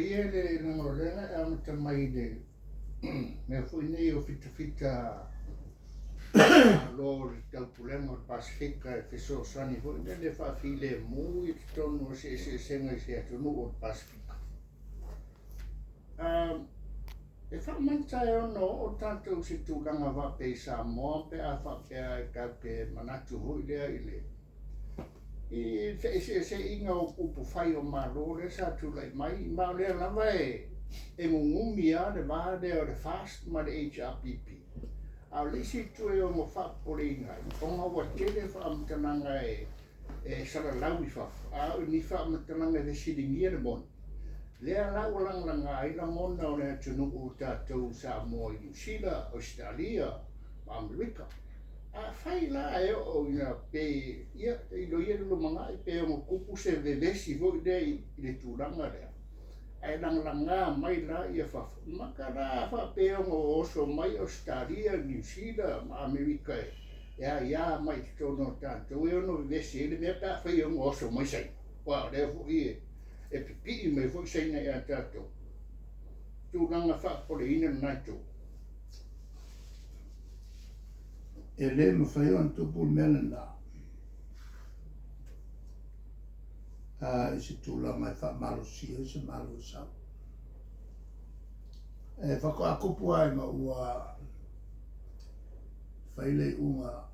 Ia le lagolena e amata mai i le mea foi nei o fitafita Malo o le Taupulega o le Pasefika e fesoasoani foi lele e faafilemu i totonu o se eseesega i se atunuu o le Pasefika. E faamata e ono oo tatou i se tulaga faapea i Samoa pe a faapea e tatou te manatu foi lea i le i feeseeseaiga o upufai o Malo lea sa tulai mai, ma o lea lava e gugumi lava le va lea o le FAST ma le HRPP. A o le isi itu e ono faapopoleina ai, ona ua tele faamatalaga e salalau i fafo, a o ni faamatalaga e fesiligia le moni, lea la ua lagalaga ai lagona o le atunuu o tatou Samoa i Niu Sila, Ausetalia ma Amerika. Afai la e oo ina pe, ia, tailo ia i le lumanai pe ono tupu se vevesi foi lea i le tulaga lea, ae lagalaga mai la ia fafo, maka la faapea ono oso mai Ausetalia, Niu Sila ma Amerika e aia mai i totonu o tatou e ono vevesi ai le mea pe afai e ono oso mai Saina, aua o lea foi e pipii mai foi Saina ia tatou. Tulaga faapopoleina lena itu. E le mafai ona tupu le mea lena i se tulaga e faamalosia ai se Malo e sau. E faatoa tupu lava ina ua fai le iuga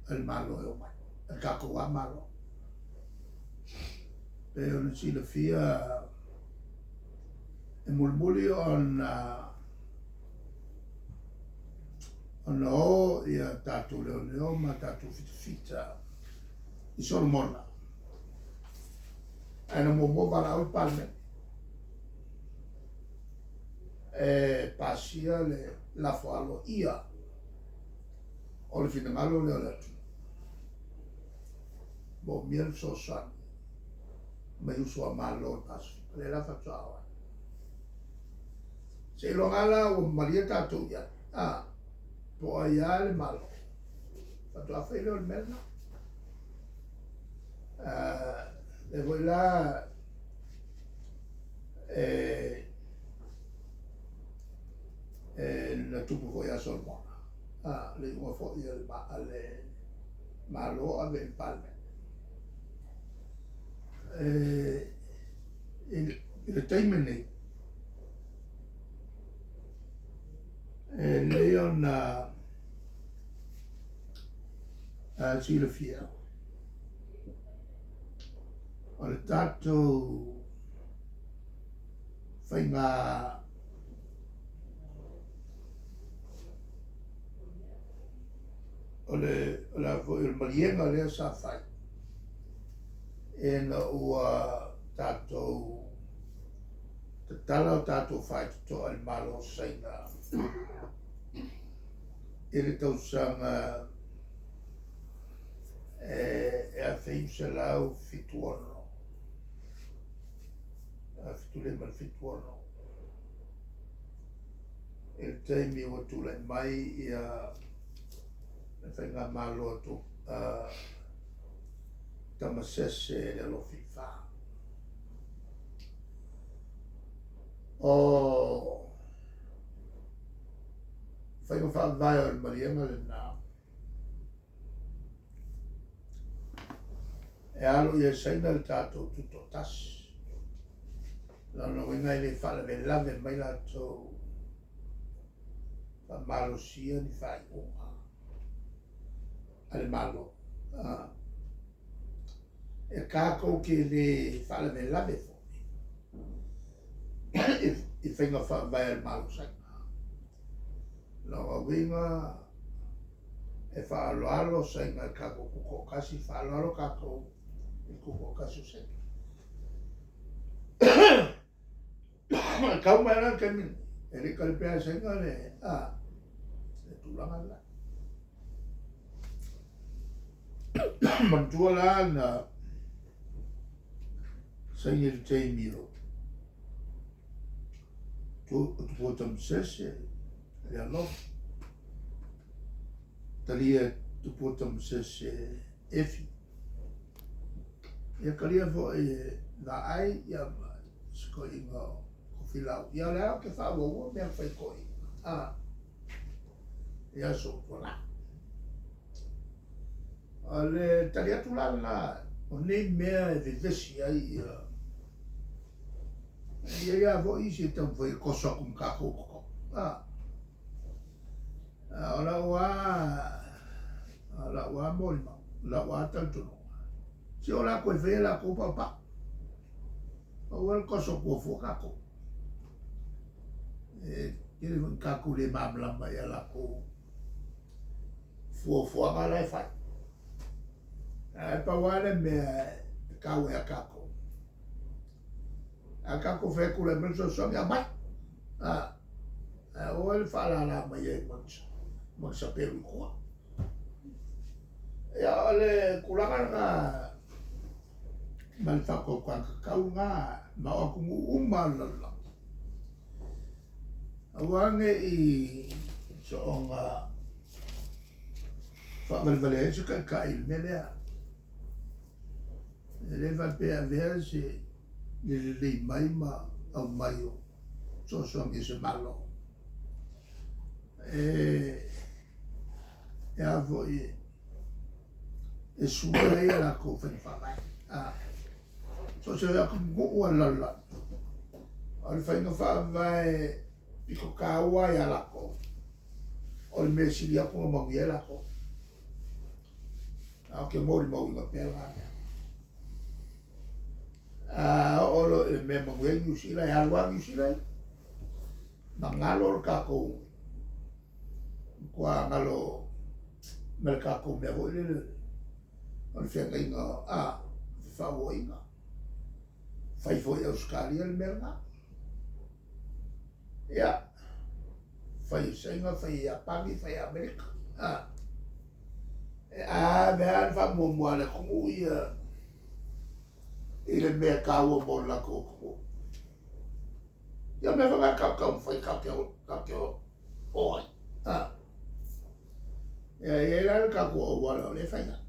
a le Malo e omai, a le tatou lava Malo. Pei ona silafia e mulimuli ona ona o ia tatou leoleo ma tatou fitafita i Solomona, ae na muamua valaau le Palemene e pasia le lafo aloaia o le finagalo lea o le atunuu. Moomia le fesoasoani mai uso a Malo o le Pasefika, lea la faatoa o ai. Seiloga lava la ua malie tatou i ai, a, po o ai lava le Malo, faatoa fai lea o le mea lena. Lea foi la e na tupu foi ia Solomona, a, le iuga foi a le Malo ave i le Palemene. I le taimi lenei, e lelei ona silafia, o le tatou faiga o le o le a foi o le maliega lea sa fai ina ua tatou tatala o tatou faitotoa i le Malo o Saina i le tausaga e 1976, 1976, i le taimi ua tulai mai ia le faigamalo a Tamasese le Alofi Fa. O faiga faavae o le maliega lena, e alo i ai Saina le tatou tutoatasi. Lona uiga e le faalavelave mai latou faamalosia ni faaiuga a le Malo. E tatou te le faalavelave foi i faiga faavae a le Malo Saina. Lona uiga e faaaloalo Saina i le tatou tutoatasi, faaaloalo tatou i le tutoatasi o Saina. E tau mai la le taimi lenei, e le i talipea e Saina le, a, le tulaga lena. Manatua la na saini i le taimi o Tupua Tamasese, le alofa, talia e Tupua Tamasese Efi. Ia talia foi e Vaai ia ma Si toeaina o Tofilau, ia o lea ou te faaauaua mea na fai e toeaiina, a, i aso ua tuanai. O le tali atu la lena, o nei mea e vevesi ai ia, e i ai lava foi isi e taumafai e toso atu ma tatou i totonu, a. O lau lava, o lau lava molimau, o lau lava talitonuga, se o latou e faia latou paopao. Aua le toso atua fua tatou. E tele foi ina tatou le malamalama i a latou fuafuaga la e fai. Ae pau lava le mea e taua ia tatou, a tatou fai atu e aumai le fesoasoani, aumai. Ae aua le faalala mai ai ma ni sapelu i tua. Ia, o le tulaga lena ma le faatuatuaga tatau lena ma o atunuu uma lava o le lalolagi. Aua ne i soona faavalevalea ai se taitai i le mea lea. E le faapea e avea se le lelei mai ma aumai o fesoasoani a se Malo e a foi e suia ai a latou faiga faavae. A, so o se atunuu lava o le lalolagi, o le faiga faavae pito taua ia latou, o le mea sili atu ona manuia ai latou. Ae ou te molimauina pea lena mea. A oo loa i le mea e manuia ai Niu Sila, e alu lava Niu Sila ia. Ma galo le tatou, matua galo ma le tatou mea foi lele o le feagaiga a fefaauoaiga. Fai foi e Ausetalia le mea lena. Ia, fai e Saina, fai e Iapani, fai e Amerika. A, e ave lava le faamuamua a le atunuu ia i le mea taua mo le latou atunuu. Ia o mea foi na tatou taumafai tatou te o ai. A, ia e i ai la le tatou auala o lea e fai ai.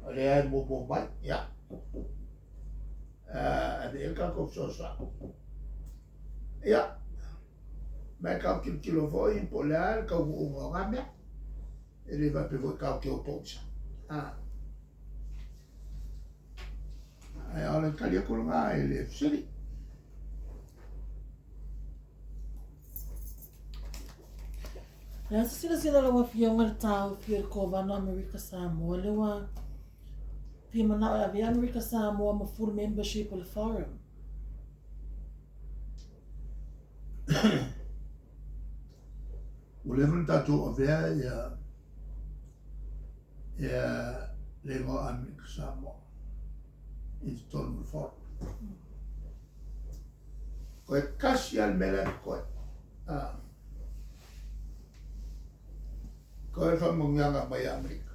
O lea e muamua mai, ia. Ave i ai le tatou fesoasoani. Ia, ma e tau tilotilo foi po o le a le taunuuga o na mea. E le faapea foi tatou te o pogisa. Ae o le tali atu lena i le fesili. O le a se silasila lau Afioga i le taofi o le Kovana o Amerika Samoa lea ua fia manao e avea Amerika Samoa ma full membership o le Forum? Ua leva ona tatou avea ia ia le igoa o Amerika Samoa i totonu o le Forum. Toe tasi lava le mea la e totoe. Ah. Toe le faamanuiaga mai Amerika.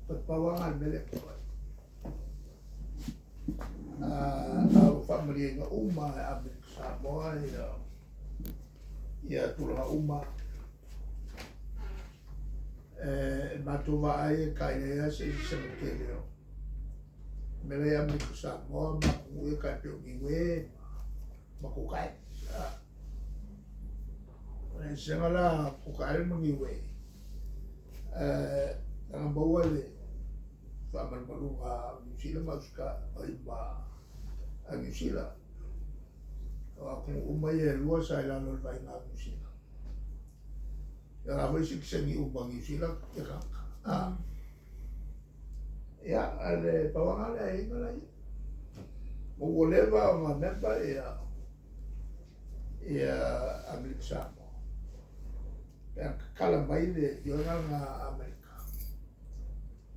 Toe pau lava le mea lea e totoe. Ah, a o faamalieina uma e Amerika Samoa ia ia tulaga uma. E matou vaai e tai leai lava se eseesega tele o mea la i Amerika Samoa ma atunuu ia tai pei o Niue ma Cook Islands. O le eseesega la o Cook Islands ma Niue, leaga maua le faamalumaluga a Niu Sila ma ma Niu Sila. O atunuu uma ia e lua sa i lalo o le vaaiga a Niu Sila. Ia o la foi sitiseni uma Niu Sila ia tagata. Ah. Ia, a le pauaga lea e inga la ia. Ma ua leva ona member ia ia Amerika Samoa. Pe a tatala mai le ioega lena a Amerika.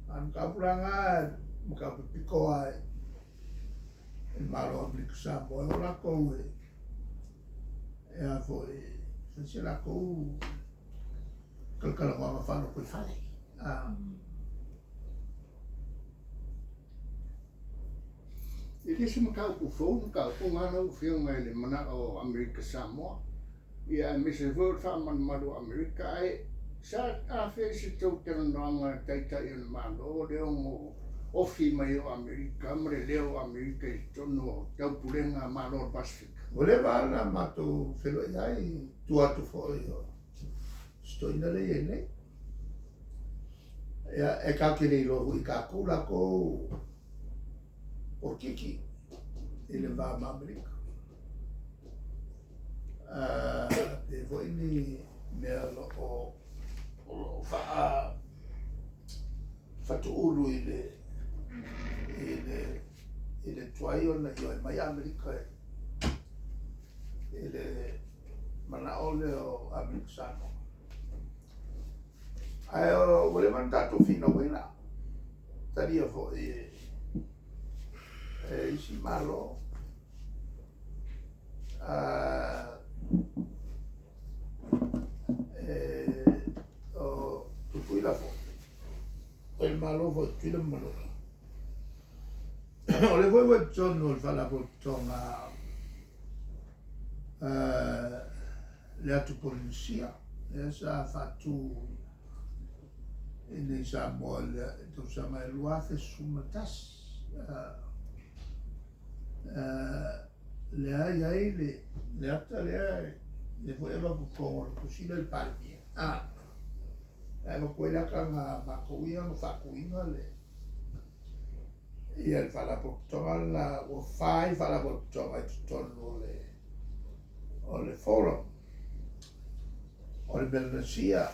A o le mataupu la lena, mataupu pito lava i le Malo o Amerika Samoa, e o latou e e a foi, fai se latou talatalanoaga faalotoifale. Ah. E le se mataupu fou le mataupu lena lau Afioga i le manao o Amerika Samoa, ia aemaise foi o le faamalumalu o Amerika, ae sa afea i se tou talanoaga Taitai o le Malo le ono ofi mai o Amerika ma le leo o Amerika i totonu o Taupulega a Malo o le Pasefika. Ua leva lava ona matou feiloai ai i tua atu foi o si toeaina lea e i ai nei. Ia, e tatou te le iloa foi e tatou latou polokiki i le va ma Amerika. Pe foi ni mea o lo o o lo o faa fatuulu i le i le i le tuai ona ioe mai Amerika i le manao lea o Amerika Samoa. Ae ua leva ona tatou finauina, talia foi e isi Malo. O Tutuila foi, o le Malo foi o Tutuila ma Manua. O lea foi ua i totonu o le Faalapotopotoga le atu Polenisia, lea sa faatu i inei i Samoa i le tausaga e 2011. Lea e i ai le ata lea, lea foi e avatu i totonu o le tusi lea i le Palemia, e avatu ai le ata na matou ia na faatuina le ia le Faalapotopotoga lena, ua fa ai Faalapotopotoga i totonu o le o le Forum o le Melanesia,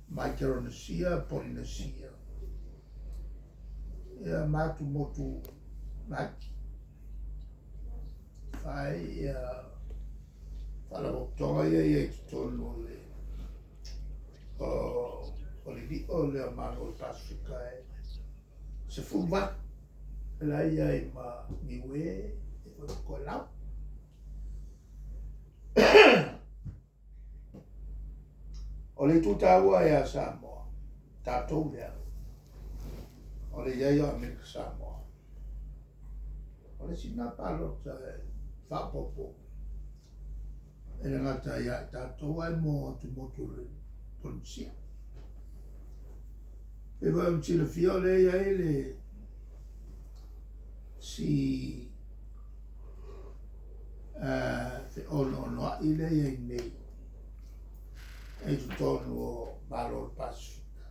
Maikeronesia, Polinesia, ia ma atumotu laiti. Fa ai ia Faalapotopotoga ia e i ai i totonu o le o le lio lea o Malo o le Pasefika e 18 la e i ai ma Niue e foi ma Tokelau. O le itu taua ia Samoa, tatou lea, o le i ai o Amerika Samoa. O le isi lena palota e faaopoopo e le gata ia i tatou ae mo atumotu o le Polenisia. Pei foi ona silafia o lea e i ai le si feono'onoa'i lea e i ai nei i totonu o Malo o le Pasefika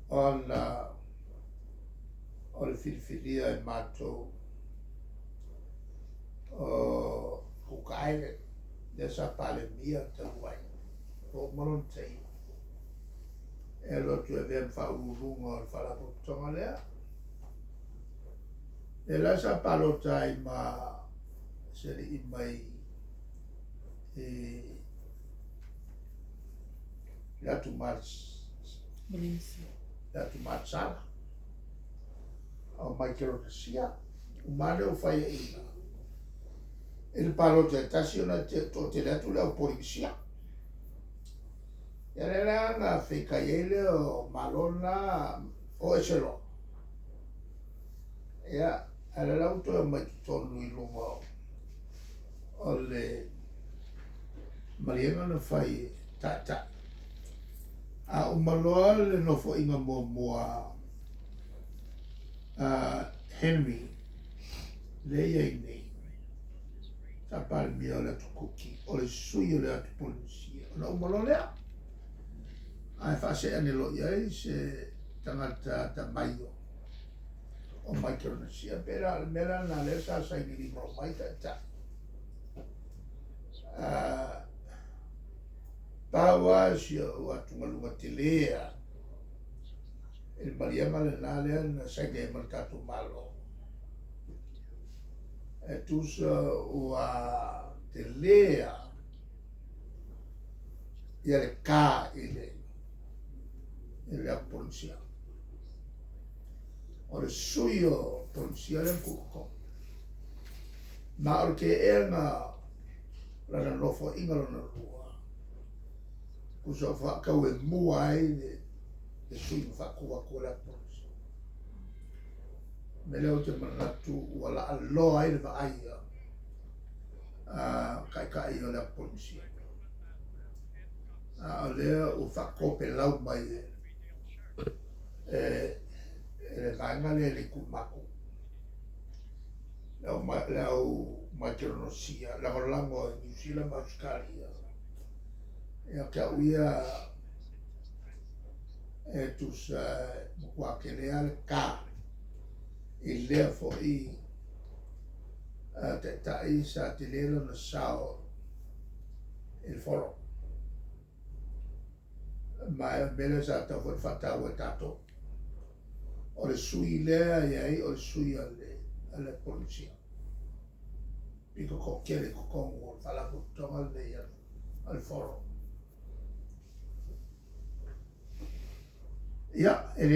ona o le filifilia e matou o Cook Island lea sa Palemia talu ai ua uma lona taimi e alu atu e avea ma faauluuluga o le Faalapotopotoga lea. Lea la sa palota ai ma se alii mai i le atu le atu Marsala o Maikeronesia. Uma ane ua faiaina i le palota e tasi ona toatele atu le au Polenisia. Ia lea la na feitai ai lea o Malo na o ese loa. Ia, a o lea la ua toe omai i totonu i luga o le maliega na fai e Taitai. A uma loa le nofoaiga muamua a Henry lea e i ai nei, sa Palemia o le Atu Kuki, o le sui o le Atu Polenisia, ona uma loa lea, ae faasee ane loa i ai se tagata atamai o Maikeronesia. Pei la o le mea la lena lea sa saini lima uma ai Taitai. Pau lava si ou atugaluga tele lava i le maliega lena lea na saini ai ma le tatou Malo, e tusa ua tele lava ia le ka i le i le au Polenisia. O le sui o Polenisia lea na tuu i totonu. Ma o le teena o lana nofoaiga lona lua, tusa o faatauemua ai le sui na faatu atu e le au Polenisia. O le mea lea ou te manatu ua laaloa ai le vaai a taitai o le au Polenisia. A o lea ua faatopelau mai e e le vaega lea i le itu matou, le au Maikeronosia, lagolago e Niu Sila ma Ausetalia. Ia te au ia e tusa e matuā tele lava le ta i lea foi taitai sa tele lona sao i le Fono. Ma o le mea lea sa tatau foi ona faataua e tatou. O le sui lea e i ai o le sui a le Polenisia, pito toatele i totonu o le Faalapotopotoga lenei a le Fono. Ia, e le